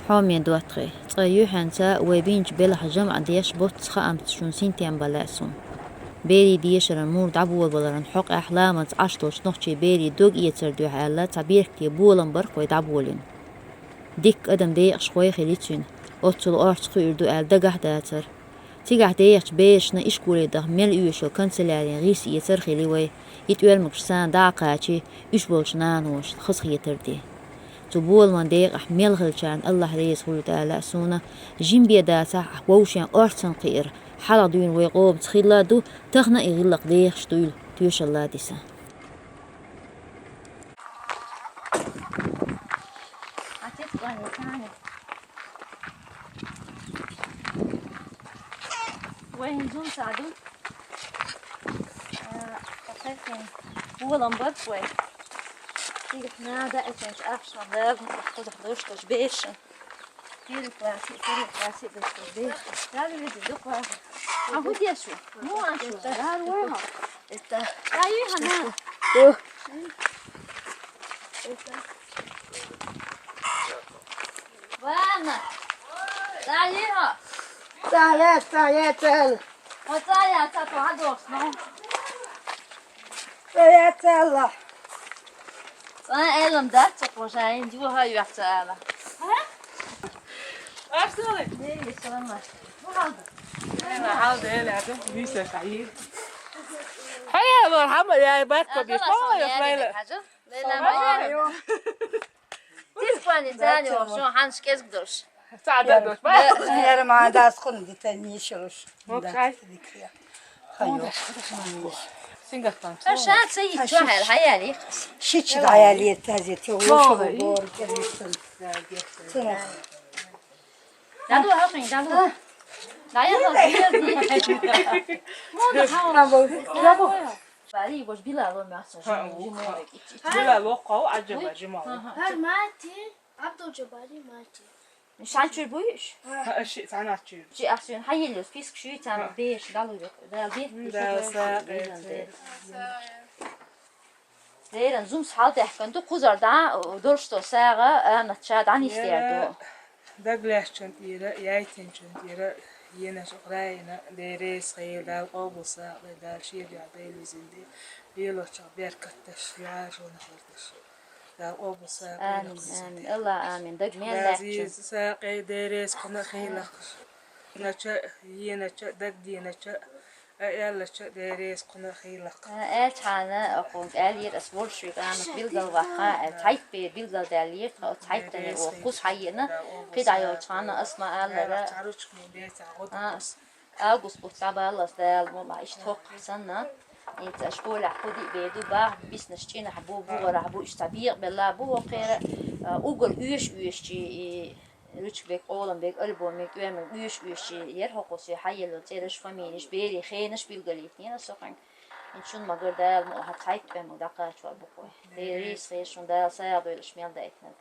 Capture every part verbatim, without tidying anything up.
Хьоме доттагӀий, цкъа юьхьанца вай бинчу белхан жамӀ деш боццу хаамца шуна синтем бан лаьа суна. Берийн дешаран мур дӀаболабаларан хьокъехь ламанца Ӏаш долчу нохчийн берийн дог-эцар дуьхьа аьлла, цхьа беркате болам бара-кх вай дӀаболийна. Дикка адам декъашхой хили цуьнан, оццул орца кхуьур ду аьлла дагахь а дацара. Цигахь дехачу берашна ишколе даха мел оьшуш йолу канцелярин гӀирс эцар а хили вай, и тӀоьрмигаш царна дӀа а кхачий, уьш болчу наношна хазахетар а ди. Цу боламан декъахь мел хиллачарна АллахӀ реза хуьлда аьлла а суна, жима бен дацахь а вовшийн орцан кхиар хьалха дуьйна вай къомаца хилла а ду, тахана а и гӀиллакх дехаш дуйла тоьшалла а ди сан. Вай хӀинца зуламца ду. А, кхайкхина болам бара вай. Цигахь нада а эцначу ахчанах дагахь кхузахь дош долчу берашна. Первый класс, второй класс, дош долчу берашна. Дали вези дукха. А хӀун деш ву? Ну, а шу? Дали вай хьо? Это. Дали хьо, на? Ду. Это. Ванна! Ца яц хьо? Ца яц, ца яц, ца яц, ца яц. Хьо ца яц, ца тӀе хьадохуш, ну. Ца яц, ца яц. Цкъа а аьлла дац хьо, хӀинца юха а йоьхна ца ала. Аш дали? Дели, салам. Хьал дели, ада, виса хаир. Хьая, вар, хьама, я, барка, бишма, я, флайла. Тиспани цани шо хьанш кӀезиг долуш. Цхьа а долуш, ба? Яра ма дас хун дита нишуш. Мок шай. Хайо. Сингахтан. Ша ца йичо хьал хьаяли. Шич даяли тази те вошо бор кирисин. Цуна. Даду хахин, даду. Дая хахин. Мода хава. Бари, вож билало мясо. Ха, жимо, у, жимо, ха. Билало, кхо, аджаба, жимо. Ха, ха. Гьар мати, Абдулжаббари мати. Шанчур буйш? Ха, ши, саначур. Чи ахсун, хьайиллус, писк шуй, цан, ха, беш, далу, дал, беш, м, беш, да, беш, са, беш, э, беш. Деран зумс хьалдаьхкан ду, кхузар дӀа, долуш долу сагӀа, амат ша дӀанисдер ду. Яра дагалаьцначун тӀера, яйтинчун тӀера, енаш гӀайна, Дела реза хуьлда, Дала къобал сагӀа, Дала шен дуьхьа Дела визина де, лелочух беркат даш, яжонах лардаш. Дала къобал сагӀа, амин, къинах визина де. Амин. Аллах, амин. Даг мел лаьттачун. Дела реза сагӀа, Дела реза кхунах хийлакхаш. Нача, енача, дагденача, а аьллача, Дела реза кхунах хийлакх. А, аьлча хьана, акхунга аьллера ас, волуш ву къамат билгал ваккха, аьлла, цхьайтта бер билгал даьллера, тха оцу цхьайттане оха кхуза хьаеана, кхидӀа йолчу хана ас ма аллара. А, август бутт дӀабаллалц Дала мукъ лахь, иштта хӀокхахь санна, хӀинца школехь кху диъ бер ду, бахьа биснарш чӀинахь бу, бугӀарахь бу, иштта цхьа бекъабелла бу хӀокхера, а, уггар оьшу-оьшучу и Ручкабег, Къоламбег, Альбомбег, тӀоьрмаг оьшу-оьшучу яра хӀокху соьга хьайиллал цӀераш, фамилеш, берийн хенаш билгалийтинера со хьуьнга. ХӀинца шуна магар Дала мукъ лахь цхьайтта тӀоьрмаг дӀакхачор бу-кх вай. Дела реза хуьлда шуна, Дала сагӀа дойла уьш мел дайтинарг.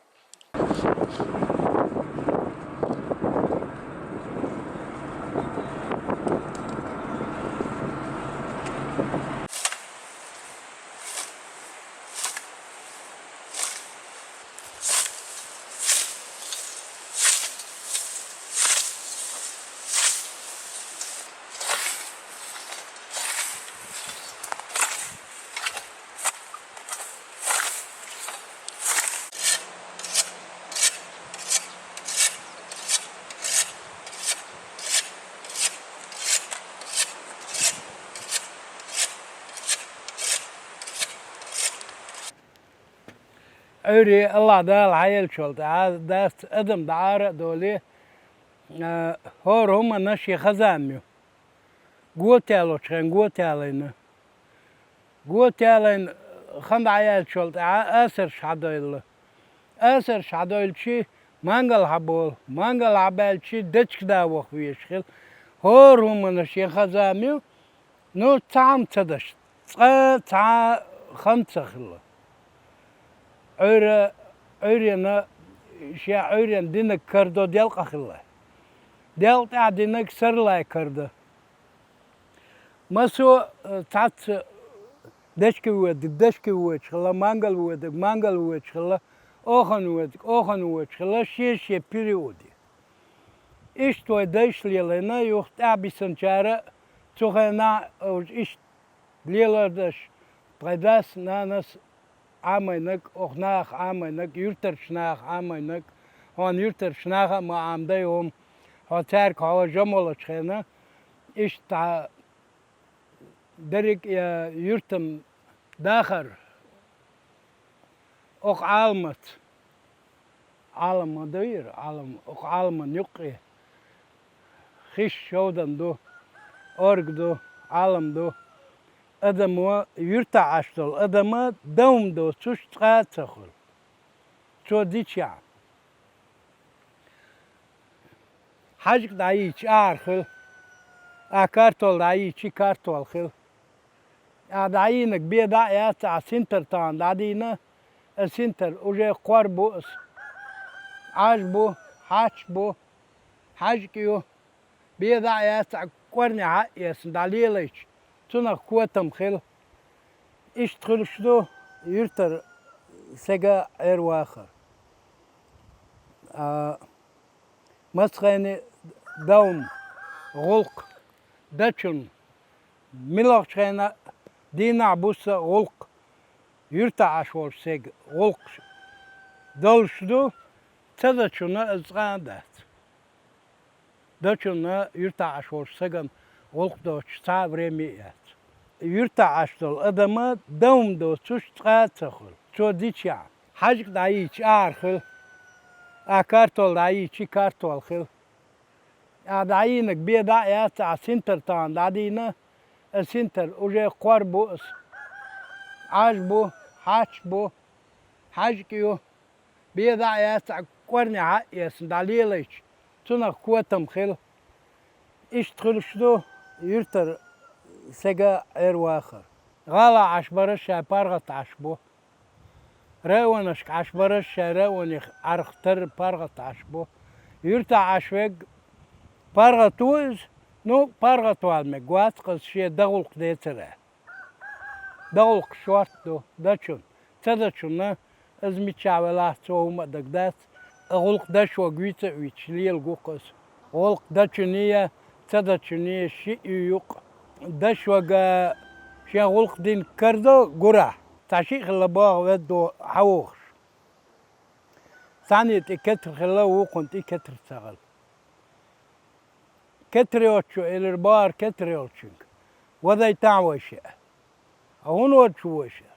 Ӏуьйре Аллах Дала хьаеллачул тӀаьхьа дац адам дӀа ара а долий, а, хӀора хӀуманна шен хазам ю. Го таьллачу хенахь го таьллина. Го таьллина хан дӀаяьллачул тӀаьхьа асарш хьадойлла. Асарш хьадойлчий, мангал хьаболу. Мангал хьабаьлчий, дечиг да ваха везаш хилла. ХӀора хӀуманна шен хазам ю. Ну, цхьа хӀума ца даш, цкъа цхьа хан ца хилла. Ӏуьйра, Ӏуьйрена, шен Ӏуьйрен динарг карадо делкъа хилла. Делкъа тӀехь динарг сарлай карадо. Массо а, э, цхьацца дечиг воьдург дечиг воьдуш хилла, мангал воьдург мангал воьдуш хилла. Оханводг, оханвоч хила шен-шен периоде. Иштта вай дайша лелайна, юха тӀаьхьа бисанчара а цу хенахь а уж иштта лелар даш, тхайн дас-нанас Ӏамайнаг, оха наха Ӏамайнаг, юьртарчу наха Ӏамайнаг, хьуна юьртарчу наха а ма Ӏамадай хӀума, хьо цаьрга хьо жамолачу хенахь, иштта дерриг а юьртан дахар, окху Ӏаламаца, Ӏалам ма дуйра, Ӏалам, окху Ӏаламан юккъе хиш шовдан ду, орга ду, Ӏалам ду. Адамо, юьртахь Ӏаш долу адама давма доцуш цкъа а ца хуьлу. Цо дичахь. ХьаьжкӀа дӀайийча, ахьар хила. Ахьа картол дӀайийча, картол хила. Ахьа дӀайийнарг бен дӀа а яц, ахьа синтар тахана дӀадийна, а синтар уже кхор бу аса. Ӏаж бу, хьач бу, хьаьжкӀа ю. Бен дӀа а яц, ахьа кӀорнехьа а эцна дӀалелайча, цунах котам хила. Иштта хуьлуш ду юьртара сега Ӏер вахар. А, Массахайна давна гӀуллакх дачунна, муьлххачу хенахь дийнахь-буса гӀуллакх, юьртахь Ӏаш волчу стеган гӀуллакхаш долуш ду, ца дачунна иза цкъа а дац. Дачунна юьртахь Ӏаш волчу стеган гӀуллакх доцуш цхьа а время а яц. Юьртахь Ӏаш долу адама давма доцуш цкъа а ца хуьлу. Цо дичахь, хьаьжкӀа дӀайийча, ахьар хила. Ахьа картол дӀайийча, картол хила. Ахьа дӀайийнарг бен дӀа а яц, ахьа синтар тахана дӀадийна, а синтар уже кхор бу аса. Ӏаж бу, хьач бу, хьаьжкӀа ю. Бен дӀа а яц, ахьа кӀорнехьа а эцна дӀалелайча, цунах котам хила. Иштта хуьлуш ду юьртара сега Ӏер вахар. ГӀалахь Ӏаш бараш шайн паргӀат Ӏаш бу. Районашка Ӏаш бараш шайн районех Ӏарх тара паргӀат Ӏаш бу. Юьртахь Ӏаш верг паргӀат ву иза, ну, паргӀат вала мега вац-кх иза шен дан гӀуллакх децара. ДагӀуллакх шорта ду, дачунна. Ца дачунна, иза миччахь велахь, цо хӀума а дагадац. ГӀуллакх дашвага вийца а вийцаш, лелаг ву-кх иза. ГӀуллакх дачунна а, ца дачунна а шиъ ю юкъа. Дашвага шен гӀуллакх динарг карадо гурахь. Цхьа шиъ хилла боху веддо хьан вохуш. Цхьанна тӀе кетар хилла, вукхунна тӀе кетар ца хилла. Кетар йоцучо элира бохура кетар йолчуьнга: «Вадайтахьа вай шиъ». «Ткъа хӀунда вадуш ву вай шиъ?»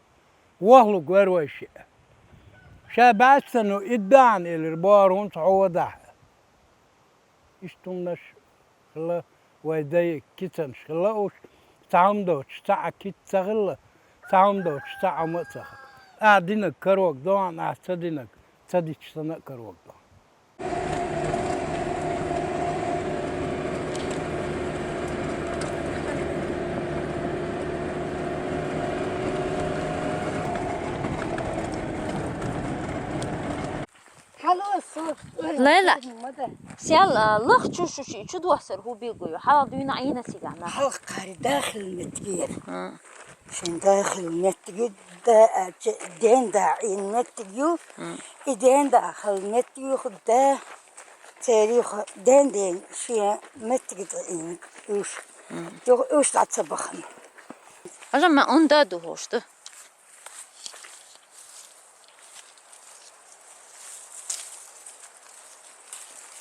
«Вохлург вара вай шиъ». «Ша баьццано идда хьуна», — элира бохура, — «хӀинца хьо вадахь». Иштта хӀуманаш хилла, вай дай кицанаш хилла уьш, цхьа хӀума доцуш цхьаъ кица ца хилла, цхьа хӀума доцуш цхьаъ хӀума а ца хилла. Ахьа динарг карор ду хьуна, ахьа ца динарг ца дича санна а карор ду хьуна. Лайла, сел, а, лаха чу шу шиъ чу доссар хӀун билгал ю? Хьалха дуьйна Ӏийна цигахь нах. Хьалха кхари дахила меттигера. Шен дахила меттиги да, а, че-, ден да Ӏийна меттиг ю. И ден да хала меттиг ю хӀу да. Церий хӀу ден ден шен меттиги да Ӏийна уьш. Юха уьш дӀа ца бахана. Хьажа ма ун да ду хӀуш ду.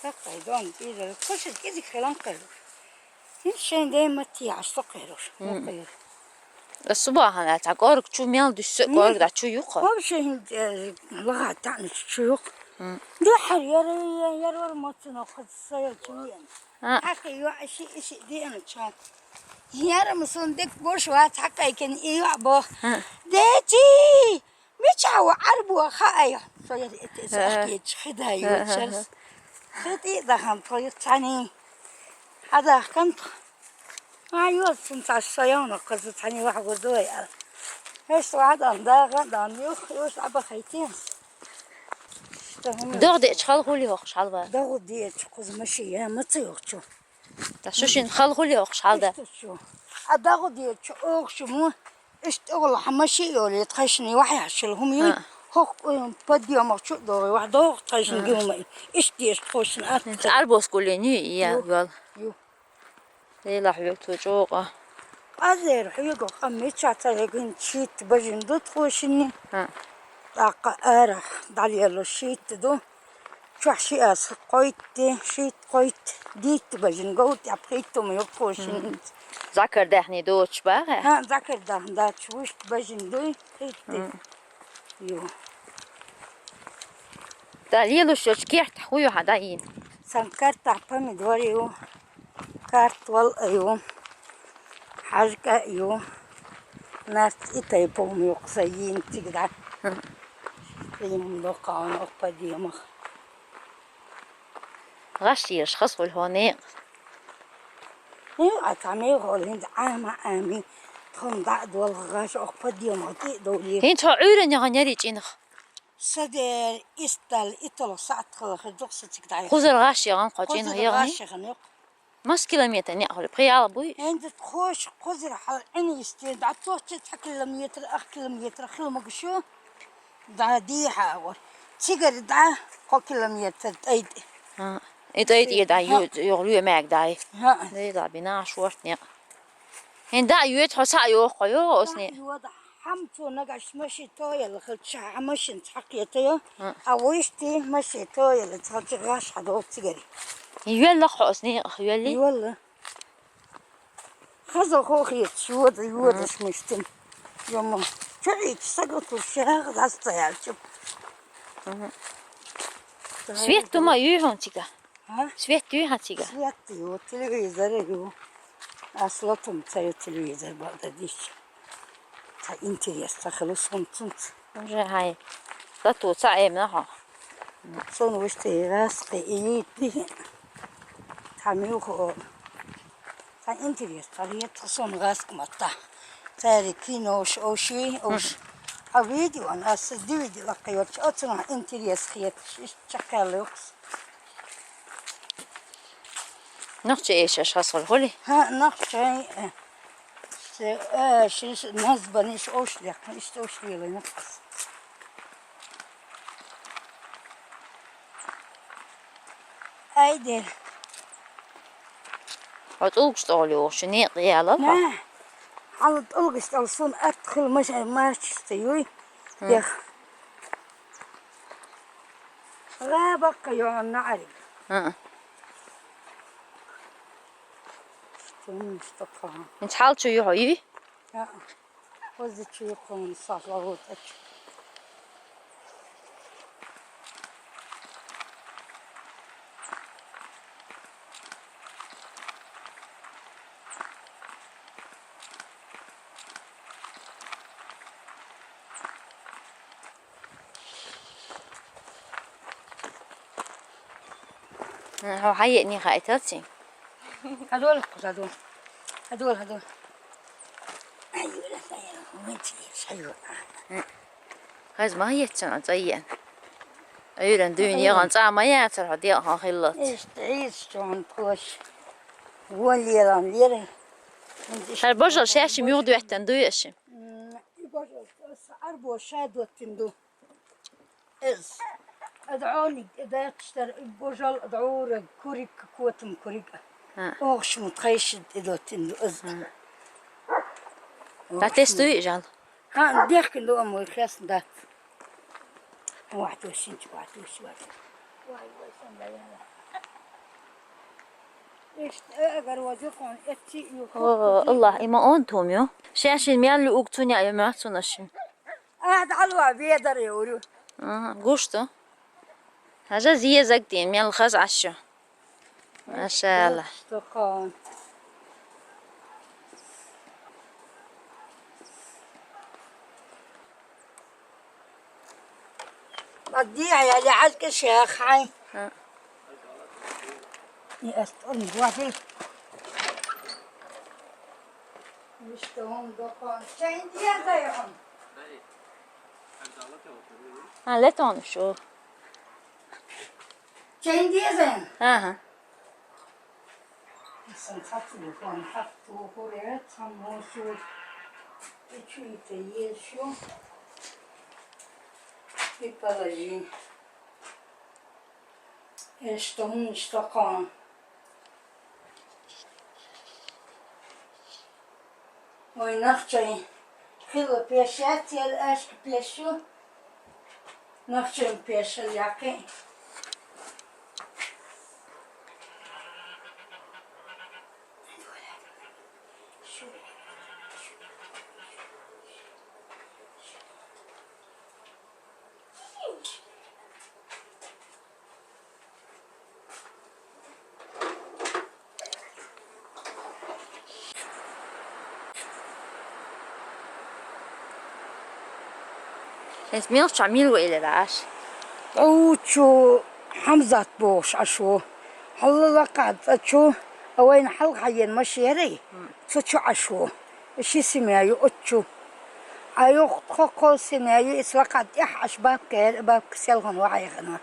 Саккхай дон, иза, кхушиз кӀезиг хилан кхайруш. ХӀинца шайн ден матте Ӏаш со кхайруш. Мгм. Кхайруш. Ас субахьана цхьа кӀорг чу мел дуьсса, кӀорг да чу юкха. Вообще хӀинца, э, лагӀа таьӀначу чу юкха. Мгм. Дуьххьара яра, яра вара моццано кхуза соя чу веана. А. Хьакхи йоӀ иши, иши деана чан. Ярам сон дек бош вац хьакхайкин и йоӀ бох. А. Дечи! Мича ва Ӏарбо хаая? Со яр эте А. Сахкеч хидай А. Чарс. Хити дахам тхо цани. Хадах кам тхо. А, йо, сун цаш сояна кхаза цани вах гудой. Эс вадан дага дан юх, юс аба хайтин. Дог деч хал хули хох шалва. Дог деч кхуз маши я мацы юх чу. Та шушин хал хули охуш хьалда. Иштта чу. А дагӀу дечу охуш му, иштта угӀла хьан маши йоле, тхайшни вахьяшил хӀум юй. А. Кхокъ, э, подъёмах чу а догӀий, вахь догӀу тхайшин гилма и. Иштта деш тхошин атта. Арбос гуллин ю, я, Ю. Йол. Ю. Лела хьоьгу ту чӀокъа. Къазер хьоьгу къам мича ца легин шийтта бажин ду тхошинни. ХӀа. ТӀаккха арахь дӀалело шийтта ду. Чохь ши ас кхойтти, шийтта кхойтти, дийтта бажин говт я пхийтта ма ю тхошинни. Закар даьхни доцуш бахьа? ХӀа, закар даьхни дац, вуьшта бажин дуй, пхийтта. Ю. Да, лелуш йолчу кертахь хӀун ю хьан дӀайийна? Сан картахь помидор ю, картол а ю, хьажка а ю, нарт и тайпа хӀума ю кху сан йийна цига дӀа. Хм. Кхин хӀума доккха хьуна окху подъемах. ГӀаш еш хаза хуьлу хьо некъ. Хьин а цхьа мегӀо хӀинца Ӏама Ӏами, тхуна дӀа а долу гӀаш окху подъемах тӀе а довлий. ХӀинца хьо Ӏуьйранна яхана ярий чӀинах? Са дера, истталла, италла саьӀат хилла хир ду-кх сан цига дӀа. Кхузара гӀаш яхана кхо чӀинах Кхузара яхана? ГӀаш яхана ю-кх. Мас километр некъ хуьлу? Пхи яла буй? ХӀинца тхоша кхузара хьала Ӏин йисте, дӀа тохча цхьа километр, ах километр хила магаш ю. ДӀа дехьа а вара. Цигара дӀа кхо километр тӀайтӀа. А, и тӀайтӀа дӀа ХӀа. ю-, юха лоьмаьг дӀа. ХӀа. Дей дӀа бина шорта некъ. ХӀин дӀа йоьду хьо схьа а йоху хьо, йо, осни. ДӀа йода, хьамцо нагахь машин тояла хилча, хьан машин цхьа кхетайо. А. А вуьшти машин тояла цхьа гӀаш хьадолу цигари. Йоьлла хьо осни, йоьлли? Йоьлла. Хаза хохийташ, йода, йодаш муьстина. Йома, чуьрийча сагатур шагӀа дӀасца яьлча. Свет тума юй хьуна цига? А? Свет юй хьан цига? Свет ю, телевизор ю. Ас латум ца ю телевизор бакъдадича. Ца интерес ца хилу сунцунца. Уже хьай. Лату ца эмна хьо. Сон вуьшта гӀаскхи и йитти. Цхьа муьлхха олу. Цхьа интерес, цхьа лета сон гӀаскхи матта. Цаьрга кинош овший, овш. А видео, аса дивиди лакха йолчу, оцунах интерес хеташ, иштта чаккхел юкъас. Нохча эшаш хасхур хули? ХӀа, нохча, э, се, э, шиш, назбаниш овш лекха, иштта овш лелай нохчас. Айде. Хьо тӀулгаш тӀехула йогӀуш, некъ ялал хьо? На. Хьала тӀулгаш тӀехула суна атта хила маша-, мачиста юй. Хм. Яха. ГӀа баккха йогӀун наӀариг. А. Тумаш токхахьа. Ин цхьалчу юхьу юй? А. Хоза чу юххуна сахла вутачу. Хьо хьаеъний хаийтал цуьнга? Хьадолу, хьадолу. Хьадолу, хьадолу. Айо, айо, вон цуьнан шайо. Хаза ма хетта цунна цӀа еана. Ӏуьйранна дуьйна яхана цӀа ма яцара хьо декъахьа хилла. Иштта Ӏийса чохь тхоша. Вон лелан лера. ХӀара божал шаьшшим юха доьттина дуй аша? М, и божал аса арбо ша доттина ду. Эс. Ада Ӏониг, и даккхаш дара, и божал, ада Ӏураг, курик, котам курик. А. Охуш ма тхайшид и доттина ду аза. А. Охуш ма. Датес дуй жал? ХӀа, дехкина ду ам вай хесна дац. Вахь тосинчу, вахь тосинчу. Вай, вай, сан даяла. Иштта, э, агар вазир хон, эцци ю. О, Аллах, има он тум ю. Шаьшин мел уг цуня ю мацунашин. Ада алва ведар юрю. Ага, гуш ду. Хьажа зезаг дин, мел хаза Ӏаш ю. Машалла. Что хон. Баддиа, я, я, хьаьжкӀа шех хьайн. ХӀа. И ас тӀум гуахи. Мишта хӀун доккхун? Чайн деза я хӀун? А, летон шу. Чайн деза я? Аха. Сан цхьа телефон хьаьтта тухур яц, цхьаммо шу тӀечуьйта еза шу. И положи. Э, что мы, что кон. Ой, нахчай. Хила пешат, ел ашк пешу. Нахчай пешал яки. Эс мелча мил ву иле даш. Учу Хамзат бохуш ашу. Хьалла лакха цӀа чу, а вайна хьалха хьаен машерай, цу чу ашу. Ши семья ю оцу чу. А юха тхо кхо семья ю, ис лакха тӀехь аш бабка яр, бабка селхан вахьайхана.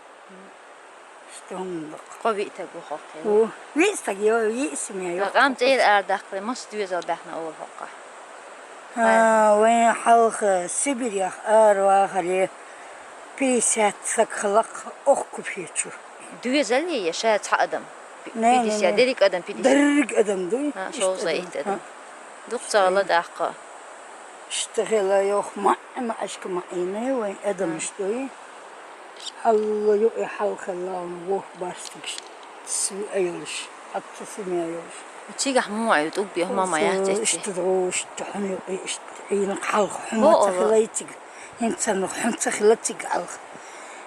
Что он дак? Кхо виъ таг ву хоккхе. Ву. Виъ стаг ю, виъ семья ю. Къам цӀера ара даккхале, мас доьзал баьхна олу хоккха. А, вайн хьалха Сибирех ара вахаре, пятьдесят саг халакх охкуфечу. Доьзал е, я ша цхьа адам? Не, не, пятьдесят, не. Дерриг адам пятьдесят. Дерриг адам дуй? А, ишта шовзткъа адам. Итт адам. А. Дукха ца гӀала даккха. Иштта хила йоху маъ-, маъашка маъийна вайн адамаш дуй. Хьалла юкъе хьалхалла вон воху барстигаш сиа йолуш, хьацца сима йолуш. Цигахь муха ю тӀуббе хӀума ма яц эцци. Иштта догӀуш, хьуна юкъе иштта Ӏийна хьалха хьума ца хилай цига. ХӀинца хьуна ца хила цига хьалха.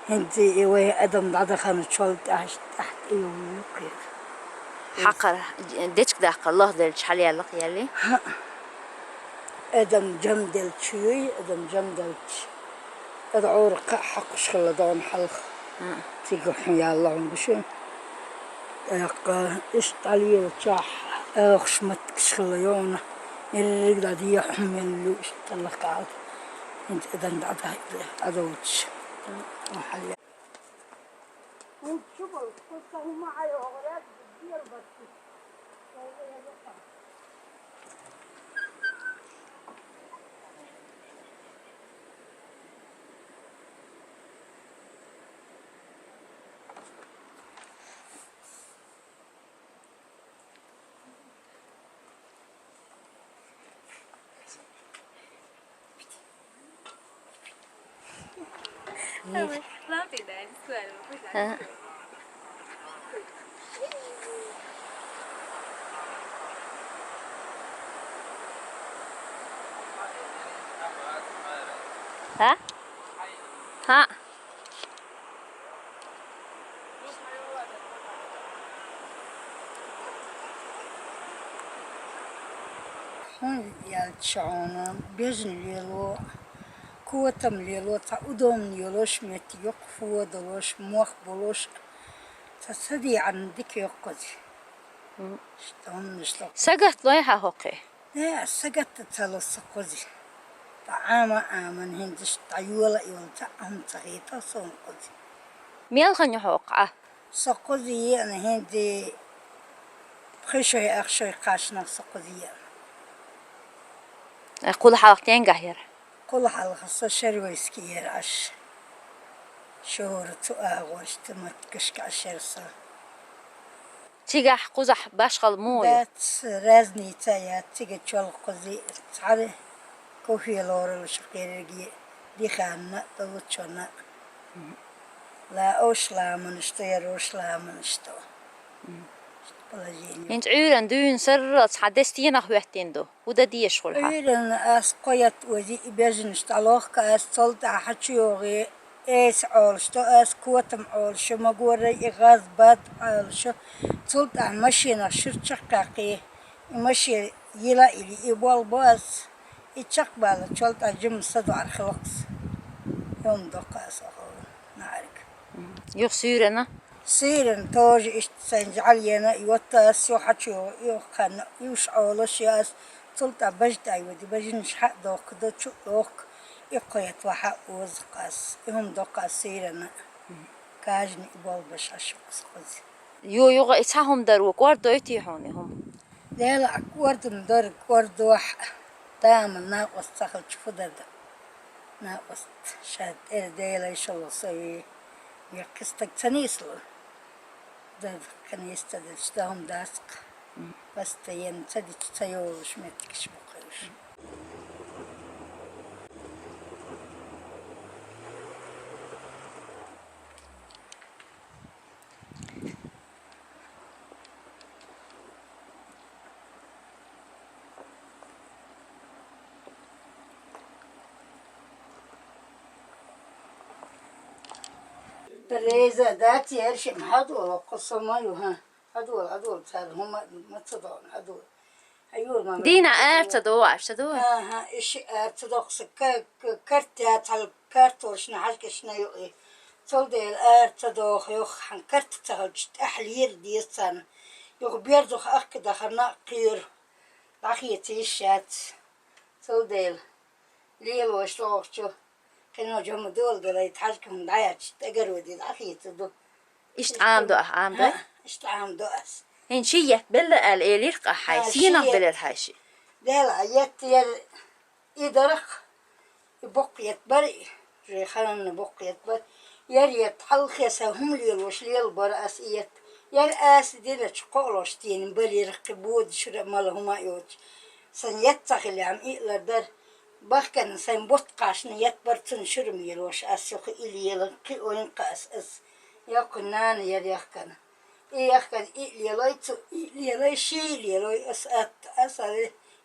ХӀинца и вай адам дӀадахана чол тӀаьхьа, тӀаьхьа тӀе йолу юкъера. Хьакхара, дечиг даккхара лахделча хьалаяллакх ялли? ХӀаъ. Адам жамделча юй, адам жамделча. Ада Ӏура кхаъ хьакхуш хилла догӀна хьалха. Цига хьун ялла хьун гуш. ТӀаккха иштта дӀалелачохь, оьхуш маттигаш хилла йогӀна. Ерриг дӀа дехьа хьун мел ю иштта тӀаллакхахьа. ХӀинца адам дӀа-, дӀа-, дӀадоцуш. Хьалла. ها؟ ها؟ ХӀун яьлча хьуна, бежна лело, котам лело, цхьа удобно йолуш меттиг йоккха фу долуш, мох болуш, цхьа ца дийхьарна дика йоккхузи. Мгм. Что он не что. Сагатта лой хьан хӀокхе? Э, сагатта ца ло со кхузи. ТӀа Ӏама а Ӏаман, хӀинца иштта дӀа йола а йолу цхьа а хӀума ца хетара суна кхузи. Мел хан ю хьо кхаъ? Со кхузи еана, хӀинца пхи шой, ах шой кхаьчнах со кхузи еана. Э, кхул хьалха тенгахь яра? Кхул хьалха со Шервойски яра аш. Шура цу агӀор иштта маттигашка аш яра со. Цигахь кхузахь башхалла муха ю? Дац, разница яц цига чолхузи, цхьаьна кофе лоралуш кхерриге диханна а, тӀалучунна а. Ла ош ламанаш ду, ярош ламанаш ду. Положение. ХӀинца Ӏуьйранна дуьйна сарралц хьан де стенах хӀоьттина ду? ХӀун дан дезаш хуьлу хьан? Ӏуьйранна ас кхо ятта ози и бежанаш дӀалохка, ас цул тӀаьхьа хьачу йогӀий, эса Ӏолуш ду, ас котам Ӏолуш ю, магорай и гӀаз бад Ӏолуш ю. Цул тӀаьхьа машинах шуьрча кхаьккхий, и машина йила а йили, и болх бо ас, и чекхбалла чол тӀа жима садоӀар хилакхас. Хьуна доккха ас охьа наӀарга. Юха суьйранна? Суьйранна тоже иштта сайн жӀаьлена а йотта ас, юха хьачу йогӀу, юха кханна, юха Ӏолуш ю ас, цул тӀа бажа тӀе а йоди, бажанаш хьа а дохку, дан чу а дохку, и кхо ятта вахьа а озу ас, и хӀума доккха ас суьйранна а. Каждый и болх беш Ӏаш ю ас кхузи. Йо, юха и цхьа хӀума дар ву, кӀордойтий хьуна и хӀума? Дела а кӀордам дара, кӀордохь а, таман накъост ца хилча фу дар дан. Накъост шад тӀера Дела ишалла сави, мекхи стаг ца нийслу. Дада кханиста дачу дагӀма дацкъ. Постоянно ца дичу ца йолуш меттигаш бу кхуьуш. Реза дац, яр шиъ хьадолу, кху со ма ю, хӀа. Хьадолу, хьадолу, цара хӀума ма ца доӀна, хьадолу. Хьаюра ма Дийна ара ца догӀу, аш ца догӀу? Аха, и шиъ ара ца доху, сан ка-, ка-, карт яцахьал, картошна, хьаьжкӀашна ю и. Цул дела ара ца доху, юха хьан карт ца хилча, тӀаьхьа лера деза царна. Юха берзуха ахка дахарна а кхоьру. ДӀахеца йиш яц. Цул дела, лелош лохучу, кхин жамма дола далайта хьаьжка хӀума дӀаяьча, тӀегар ву деза, ахеца ду. Иштта Ӏам ду ахь, Ӏам ду? ХӀаъ, иштта Ӏам ду ас. ХӀинца ши етт белла аьлла элира-кх ахь хьайн, ХӀаъ, ши сенах етт. Белира хьайн ши? Дела, етт яр и дарах, и боккха етт бара, и же ханна боккха етт бара. Яр етт хьалхе сан хӀума лелош лела бара ас и етт. Яр аса диначу кхоалош тена бара, яра кхин бода шура а мала хӀума а йоцуш. Сан етт ца хилиам иълар дара. Бахкана сайн бутт кхашна етт бара цунна шура лелош, ас юха и лела, кхин ойн кха ас, ас. Йоккхун нана яр яхкана. И яхкана и лелой, цу и лелой, ши лелой, ас атта, ас а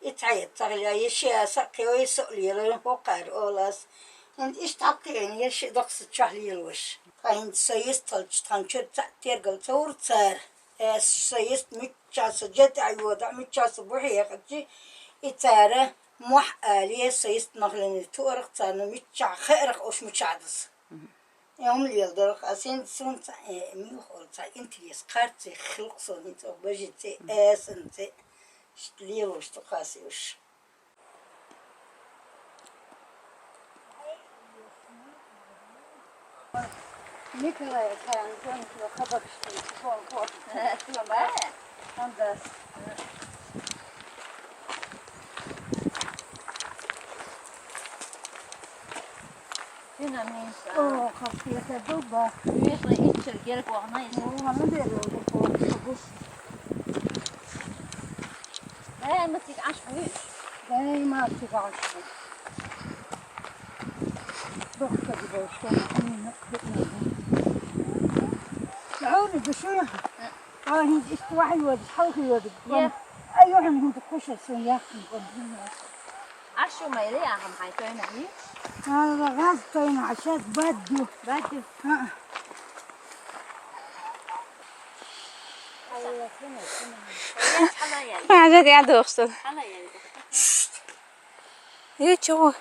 и цхьа етт ца хилиа, я ши аса а кхиой, со а лелой, хӀокхара олу ас. ХӀинца иштта хьакхиъна, я ши доккха са чохь лелош. Ткъа хӀинца со йистхалчу тхан чуьра цхьаъ тергал ца вура цара. Ас со йист муьлхха со жа тӀехь йодахь, муьлхха со бухьехачи, и цара мохь алий, со йист махлин туарах царна муьлхха хеарах ош муьлхха даса. Мгм. И хӀума леладарх ас хӀинца сунца, э, муьлхха олу цхьа интерес кхарций хилла-кх суна хӀинца оха бажица, Мгм. Эсанца, иштта лелош ду-кх ас уьш. Николай, хабарш, телефон, корпус. Андас. Дина менса. О, капкиятар ду ба. Вешла иччар герга вахна иза. О, ана дер ду, бу, бу. Дай, ма тик аш буй. Дай, ма тик аш буй. Дохка ди бошка, ина кхетна. Лауни бишуя. А, хӀинца иштта вахьа йоду, хьалха йоду. Я. Ай, юхьан хӀунда кхуша сан яххин кӀон. Аш шу ма или, ахьа хьайн тойна хӀи? Ала гӀаз тойна, а шаз бадду. Бадду. А. Хьажа дӀадохуш ду. Хьала яй. Ю, чу.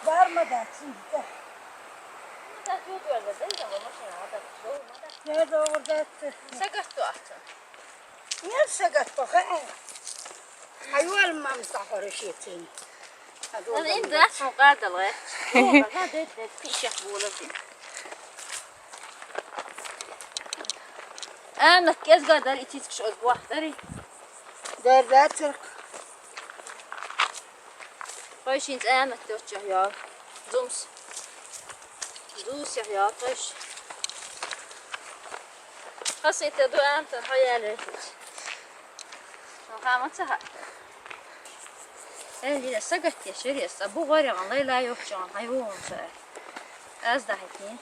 Бар ма дац, ма дац, юхуьйла дай, ма машина, ма дац, ма дац. Нер догӀур дац. Сагатто аца. Нер сагатто, хаа. Хьайвал мамса хьора шецин. Ана им дац, хьо гӀадал гӀе. Ма дац, дац, дац, кхин шех болар ди. Амма кӀезга дар и цицкаш оз бохтари. Дар дацарх. Хой шин цӀа амат тӀочча йо. Зумс. Зусех йо, тойш. Хасита ду амтан хьо яьлла вехилча. Сан хама ца хаьа. Э, дина сагатте ширес, а бугӀоригӀан лайла йохчагӀан хьайвогӀун ца. Аз дахьитин.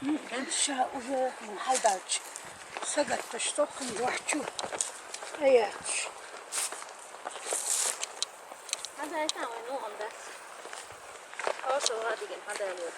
М, да. Ша уже хьалдалча. Сагатта штоххан дохчу. Аятш. Хьадай тан вай ногӀан дац. ХьошалгӀа дигин хьадай лур.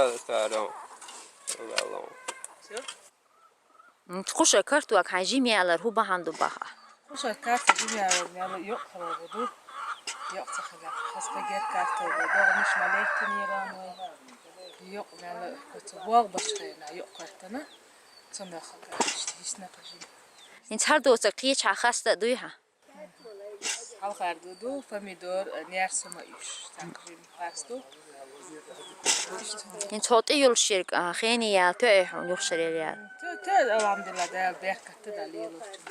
Ала царо. Ала. М, кхуша карток хьан жимялар хӀу бахьан ду баха? Кхуша карта жимялар мела йокъхарабу ду. Йокъ цахила. Хаста гер карта бу. Догниш малейкин иран. Йокъ мела кото бог бачхена йокъ картана. Цана хакашти хисна кажи. Инц хар доца кхеча хаста дуйха? Хьалхар ду ду, помидор, нерсума иш. Так жим пасту. Ин цо тӀе йолуш ерг, а, хене ял, тоье хьуна юхшарел ял. Тё, тё, алхьамдулилла, Дала беркат да лелочун.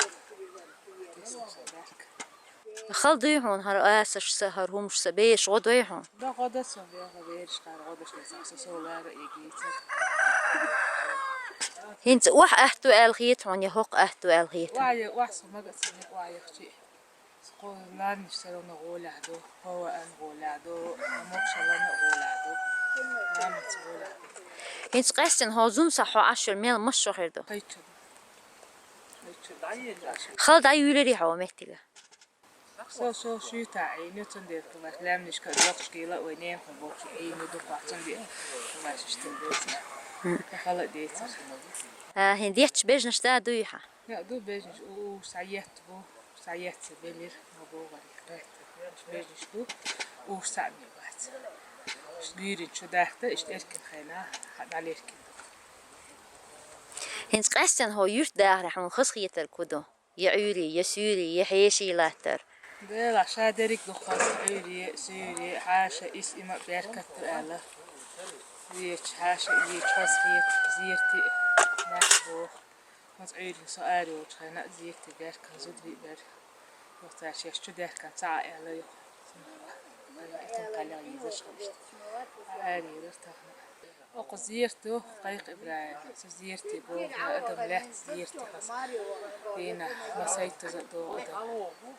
Хал дуй хьуна, хӀара асашца, хӀара хӀумашца, беш гӀо дуй хьуна? Да, гӀо да со, беха бераш кхар гӀо даш леса, со, со лара эгийца. ХӀинца охьа атта аьлла хета хьуна, я хӀокху атта аьлла хета? Охьа, охьа со мага ца, охьа яхчи. Схо ларниш сарона гӀолехь ду, хӀова ан гӀолехь ду, мокшалана гӀолехь ду, ламаца гӀолехь ду. ХӀинца къаьстина хьо зун са хьо Ӏаш йолу мел масшо хир ду? Кхайчу. Кхайчу. Хала дӀаюьйлари хьо меттига? Со, со шуьйта Ӏийна, цундела кху ваш лаьмнашка доккхуш гела вай ненахо боккхуш Ӏийна ду, кху цундела кху ваш иштта децара. Хала а децара. А, хӀин детташ бежнаш да дуй хьан? Я, ду бежнаш, у, у, схьаетта бу. Схьаетта белира, ма богӀаре, гӀетта. Уьш бежнаш ду, уьш цхьаъ ме бац. Уьш гуьйрин чу дахта, иштта эркина хенахь, хьан дӀалеркина ду. ХӀинца къаьстина хьо юьрт дахарехь хьуна хазахетарг хӀун ду? Я Ӏуьйрий, я суьйрий, я хьеший латтар? Делахь, ша дерриг ду хаза Ӏуьйре, суьйре, хьаша, ис, има беркат ду аьлла. Вечу хьаша, вечу хазахета, зерти, нах боху. Хаза Ӏуьйрина со ара йолчу хенахь а зерти баьркан зуда виъ бер. Юха цара шаьш чу даьркан ца Ӏа аьлла юха. Цунах итан кхаьллигӀ йийзаш хилла иштта. Ара йийрар тахана. Оха зерти ду, Кхайкха ИбрахӀим. Со зерти боху, адам лаьцна зерти хаза. Дийнахь масайттаза а догӀу адам.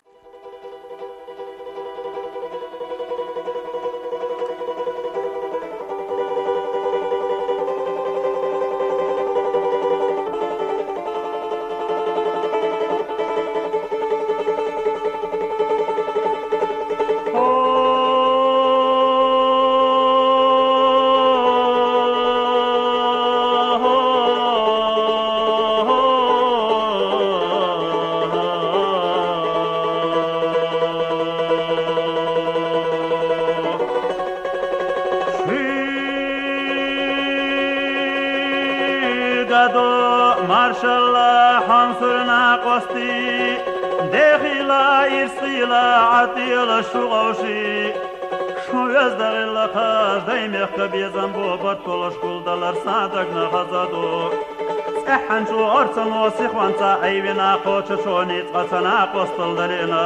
Шуьга ду, маршалла, хьан суьрна къости, дехийла, ирсхийла, Ӏатийла шу гӀовши. Шун везда гӀиллакхаш, дай мехка безам бу, барт болуш гулдалар сан дагна хаза ду. ЦӀеххьана чӀогӀа орцано сихонца Ӏийвина кхочучу ницкъаца накъосталла далийна.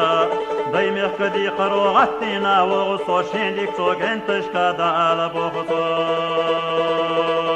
Дай мехка дийхаро гӀаттийна вогӀу со, шен дикачу гӀенташка дан ала боху со.